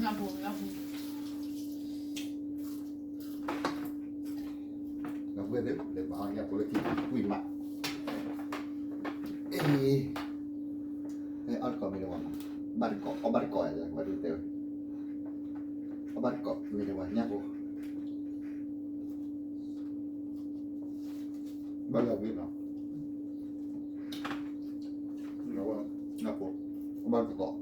နၢ်ဖိ နၢ်ဖိ နၢ်ဖိသ့ၣ် လဲၤဘါယၢ်ဖိလၢခံကွံာ်မး, အ့ၣ်, အီၣ်တကိးမ့ၢ်တဝဲ, ဘၣ်တကိး အီၣ်ဘၣ်တကိးယၤ ဝဲဒၣ်တဲဝဲ, အီၣ်ဘၣ်တကိးမ့ၢ်တဝဲ ညၣ်ဖိ ဘၣ်လၢဝံၤနီၤ, အီၣ်ဘၣ်တကိး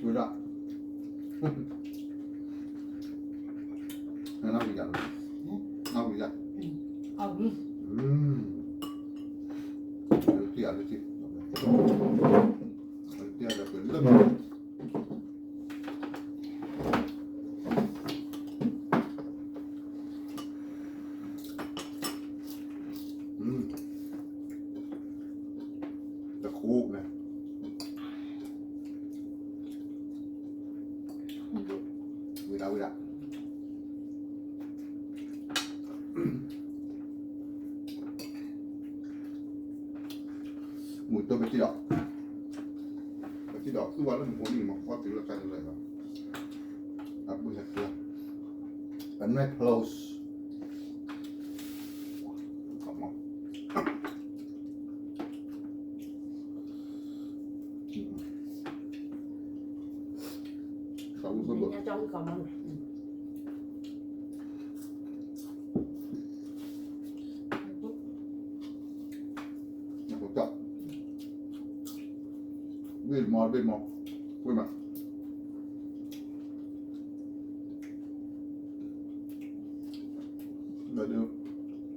ဝံၤဒၣ်, နဝံၤဒၣ်, နဝံၤဒၣ်, အဝံၤ, တံၢ်အီၤတံၢ်, တံၢ်အီၤတံၢ်လၢ တခူန့ၣ်, ဝံၤဒၣ်ဝံၤဒၣ်, မုၢ်တိၢ်ပထံၣ်ဒီး, ပထံၣ်ဒီးသူၣ်ဘၣ်လၢမူခိၣ်န့ၣ် မၤကွၢ်တုၤလၢကါတလၢာ်လီၤ, အပုၢ်ဟဲကျၢ, ပနွဲၣ် close ဝ့ၢ်မီၤ ဝ့ၢ်မီၤ, ဝ့ၢ်မး, ဒီးဒုး,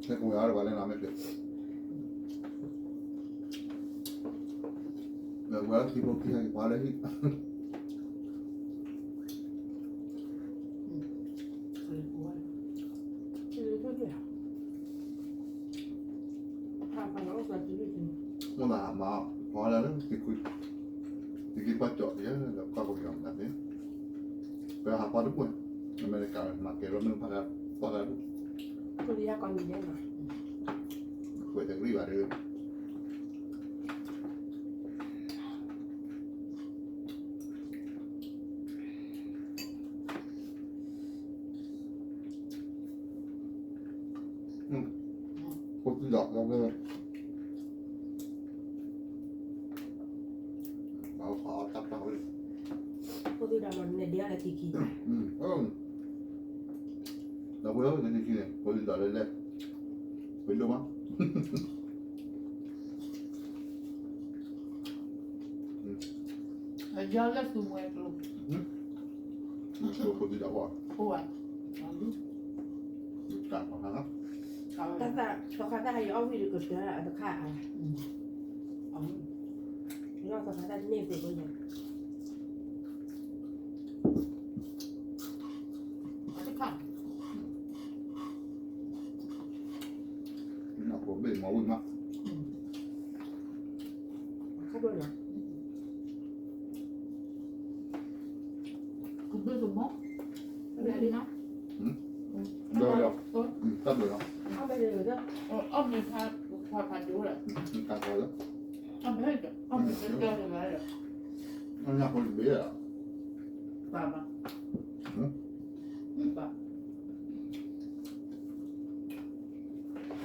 ဟဲကဝဲၤအါတပှၤလဲၣ်နီၤ မ့ၢ်က့ၤ, ဒီးဝဲထံဖိကီၢ်ဖိဟဲက့ၤပှၤလၢဟံၣ် မ့ၢ်ဘၣ်မၤဖီလၢတံၤခွံ, တံၤခွံပှၤကၠီၣ်တယၢ်ဒီးကီၢ်ကပယီၤမတၤသ့, ပဟးဖီတပှဲၤ, အမဲရကၤမၤကဲၤလီၤမ့ၢ်ဖးဒၣ်, ဖးဒၣ်ဒူၣ်, ပှဲၤတဂ့ၤဘၣ်ဒီး ဖိသံဒီး, ဖိသံဒီးမၤနဒ့အီၤလၢတံၤခံ, ဒီးဖိသံဒီးလၢတံၤခံန့ၣ် ဖိသံဒီးလၢလဲၣ်, ပဒိၣ်မး အယီၤလၢသူဝဲကျိ, ဖိသံဒီးအိၣ်, အိၣ်ဝဲ, တၢ်ခါသၣ်, တၢ်ခါသၣ်ယအီၣ်ဝံၣ်တကတၢၢ်အတခါ, တၢ်ခါသၣ်န့ၣ်ပှဲၤပှဲၤယၤ, အတခါ နဖိဘ့ၣ်မၤဝံၣ်မး, ခါဒိၣ်နီၤ, ကဘ့ၣ်ကမီၤ, ဘ့ၣ်နီၤ, ဘ့ၣ်လီၤ, တၢ်ဘ့ၣ်လီၤ, အီၣ်မ့ၢ်ဖး, ဖးဖးဒိၣ်လီၤ, တၢ်ဘ့ၣ်လီၤ, အီၣ်မ့ၢ်ဖးဒိၣ်လီၤ, အီၣ်မ့ၢ်ဖးဒိၣ်လီၤ, ပၢ်မး, ပၢ်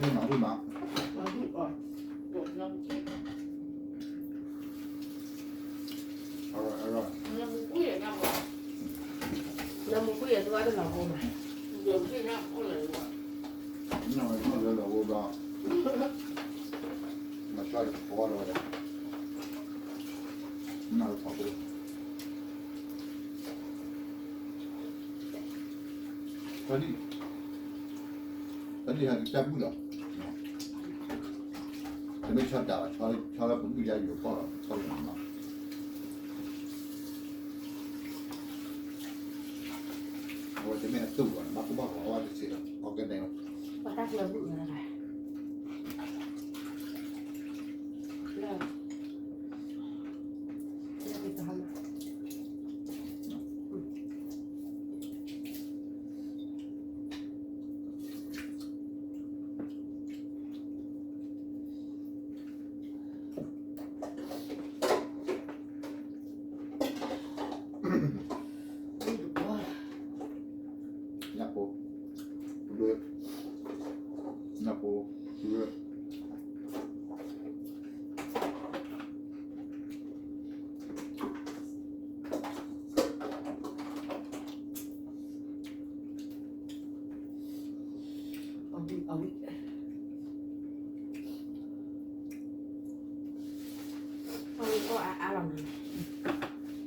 မၤဒူၣ်မး, မၤဒူၣ်အီၤ, အီၣ်, အီၣ်, နမူကွံာ်အံၤ နမူကွံာ်အံၤ သူဝဲတလီၤဘိမး, နမူကွံာ်အံၤ နမူကွံာ်အံၤ နမူကွံာ်အံၤ နမူကွံာ်အံၤ တၢ်ဒ်, တၢ်ဒ်ဟဲကစၢ်ဘုၣ်လီၤ, တမ့ၢ်ဆီတၢ်ဘၣ်, ဆီလၢပဘုၣ်ယါယိၤကီၢ်လီၤ, ဆီလီၤမး, အဝဲတမ့ၢ်အတူၢ်ဘၣ်, ဘၣ်ကူဘၣ်ဂီၤအဝဲတစဲးလီၤ, အီၣ်ကနဲလီၤ, ပှၤတၢ်ကျၢၤဘုၣ်လီၤ, လၢ အဝံၣ် အဝံၣ် အဝံၣ်အီၣ်အါအါလီၤန့ၣ်,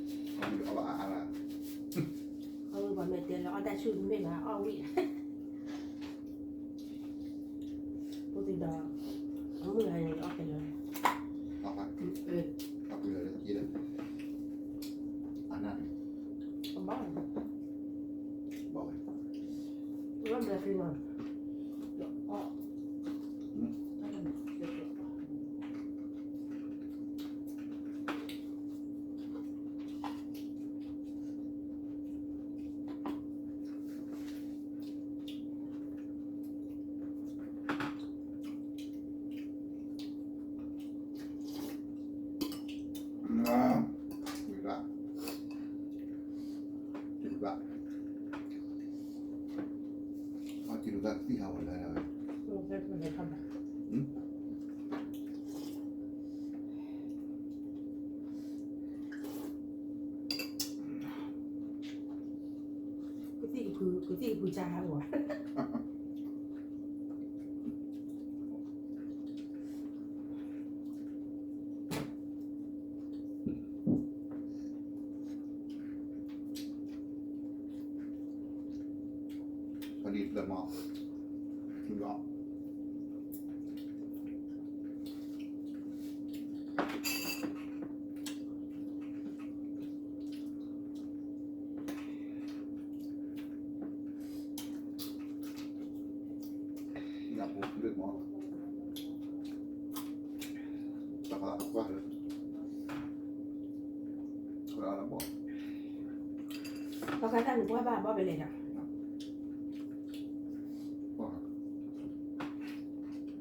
အဝံၣ်အီၣ်အါအါလီၤ, အဝံၣ်ပှၤမ့ၢ်တဲလၢအီၣ်တၢ်ဆူၣ်မ့ၢ်ဘၣ်အီၣ်ဝံၣ်, ပူၤသံဒီး အမုၢ်ဂၤန့ၣ်အီၣ်ကဲလၢ, အီၣ်ကဲလၢ, အနၢ်န့ၣ်, အဘၣ် ဘၣ်ဝဲ, ဝဲဘျဲၣ်သ့ၣ်နီၤ, အီၣ် ဝံၤဘၣ်, ဝံၤဘၣ်, အကံၣ်လူၤသးသံဟးဝဲလၢဒၣ်ဝဲ, ကသံၣ်ကဖု ကသံၣ်ကဖုဆါဟးဂီၤ အဒံးတမီၤ, ညၣ်ဖိ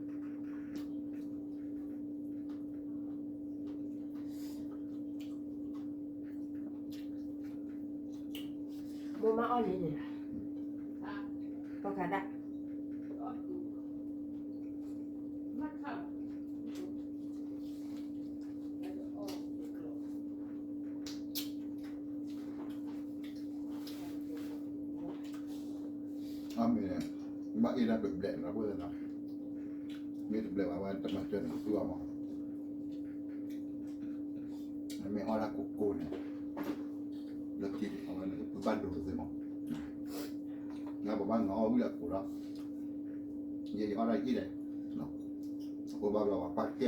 လၢမီၤ, တၢ်ဖးကွၢ်လၢ, တၢ်ဖးတၢ်န့ၣ် ပှၤဘၣ်ဘီပလဲၤဒီး မိၢ်မါအီၣ်န့ၣ်န့ၣ်, ပှၤခးဒၣ်, အမ့ၢ်, ဘၣ်အ့ၣ်ဒၣ်တဘျဲၣ်လီၤ အဃိသတးဒီး, မ့ၢ်တဘျဲၣ်ဘၣ်ဝဲတမၤစၢၤန့ၣ် ကသူအီၤမး, မ့ၢ်အီၣ်ဒၣ်ကိၢ်ကိၢ်န့ၣ်, လၢခံအဝဲန့ၣ် ပဘၣ်ဒိသ့မး, လၢပဘၣ်နီၤအီၣ်ဝံၣ်အကိၣ်ဒီး, ယဲယအီၣ်ဒၣ်ယအ့ၣ်လဲၣ်, အဃိဘၣ်ဘျီပှၤကွၢ်ကဲ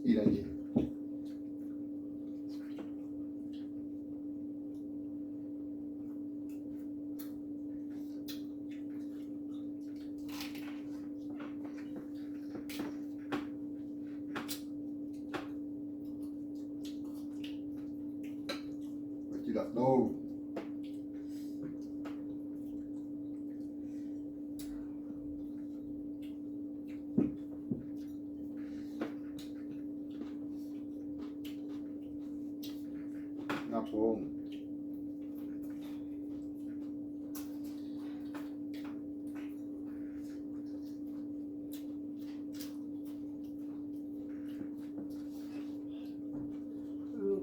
အီၤအီၣ်ဒၣ်, အ့ၣ်ဒၣ်ယဲ ပစံးဒၣ်တိၢ် ညၣ်ဖိ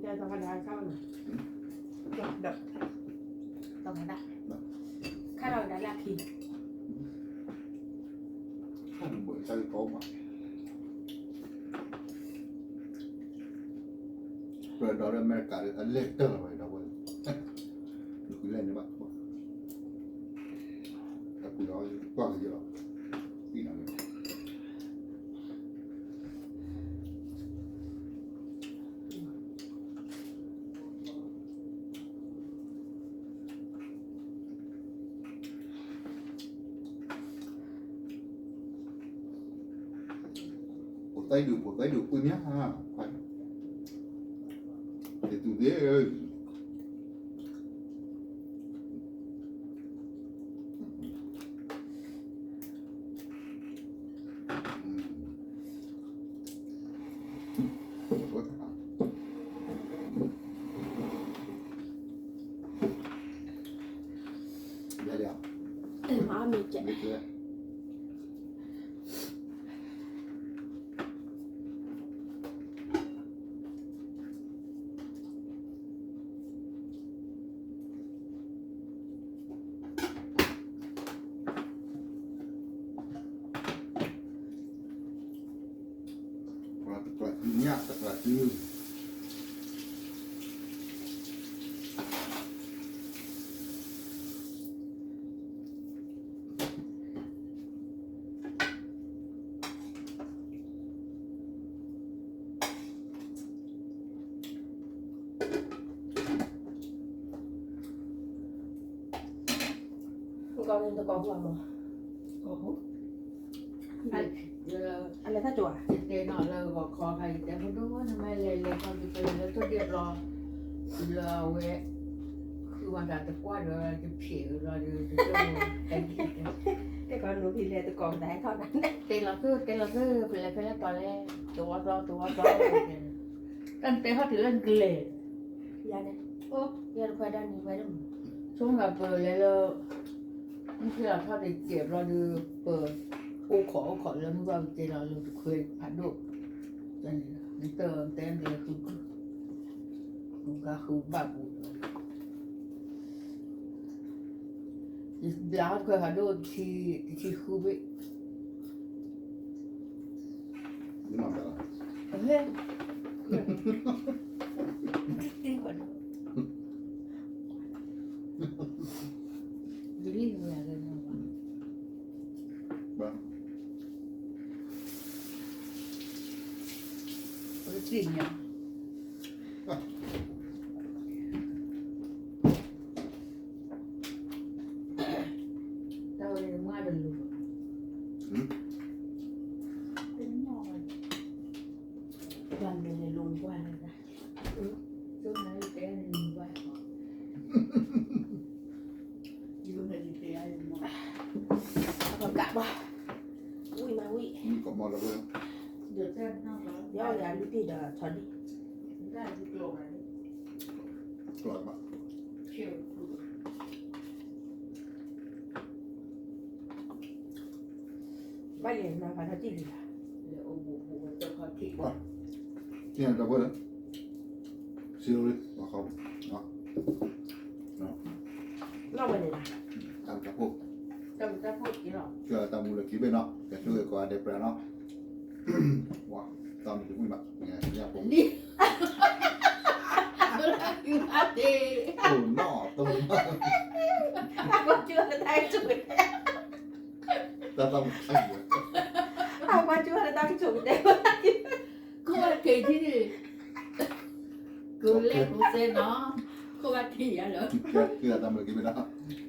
တဲသီခါဒၣ်ခါလီၤ, ဒီး, သီခါဒၣ်, ခါလီၤဒၣ်လၢခံ, ဘၣ်တၢ်ကီမး, ပဒီးလၢအမဲရကၤဒီး အလဲၤတၢ်လီၤဝဲဒီးဝဲ, နကလဲၤန့ၣ်ဘၣ်, အပူၤလီၤ ကွၢ်ကယီလီၤ, သံနၤလၢ ဖိသၣ်ဒူၣ် ဖိသၣ်ဒူၣ် ကွံမး, ယတူၢ်သ့, မ့ၢ်ကဲ, ညၣ်တကျးစု ကီၢ်န့ၣ်တကီၢ်ဟူအမး, ကီၢ်ဟူ, အလဲၤတၢ်ကၠိၤဧါ, ယတဲနီၤလၢဂီၤခီခါ ယတဲဖိဒိၣ် နမ့ၢ်လဲၤလဲၤခီက့ၤ လဲၤလၢထိၣ်ဒ့ဘျီ, လၢအဝဲ ဃုမၤသးတကွၢ်ဒီး ယဖျဲးဝဲဘျီဒီး တဲကီးနူဖံလဲၤတကီၢ်မတၤဟဲထီၣ်နၤန့ၣ် တဲလီၤသၢ တဲလီၤသၢ ပလဲၤဖဲလဲၣ်တီၤလဲၣ် တဝီသီ တဝီသီ တၢ်နတဲဟီၣ်တုၤလၢနကလဲၤ ယၤန့ၣ်, အိ ယၤတခွဲဒၣ်နံၤဝဲဒၣ်မး, ဆိကမိၣ်ပလဲၤလၢ မုၢ်ဆ့ၣ်လီၤထီၣ်တစဲးဘျီဒီး ပ အိၣ်ခိးအိၣ်ခိးလၢမုၢ်ဘၣ်ပကဲလီၤလၢတခွဲဖးဒိၣ်, နတတဲနလဲၤဃု, ဃုကါဃုဘၣ်ပူၤ, ယဘျးဟီၣ်တခွဲဖးဒိၣ် တဆံဃုဘ့ၣ် တၢ်ဝဲန့ၣ်မၤတလူၤ, တၢ်မၤန့ၣ်လူၤကွၢ်လၢၤ, ကးဘၣ်, ဝံၣ်မၤဝံၣ်, ယီၢ်ယၤလူတ့ၢ်ဒီးထီၣ်ဒံး ဘၣ်ယဲၢ်နၤဖးထီၣ်တံၢ်လံ, တံၢ်တဘိလၢ, စံးလီၤလံ, နီၢ်ဝဲန့ၣ်, တၢ်မူလၢကံဘ့ၣ်နီၤ ကဆိၣ်ဂ့ၤကိးဂၤဒဲးပြးနီၤ, ဝၤတၢ်မူလၢကံဘ့ၣ်နီၤ ကဆိၣ်ဂ့ၤကိးဂၤဒဲးပြးနီၤ, နီၢ်, တၢ်မူ, အကွၢ်ကၠိလၢတၢ်ကဆိၣ်ဂ့ၤဒဲး, ခိၣ်ဘၣ်က့ၤထံၣ်န့ၣ်, ကလဲၤကစဲနီၤ, ခိၣ်ဘၣ်က့ၤယၤလီၤ, တၢ်မူလၢကံဘ့ၣ်နီၤ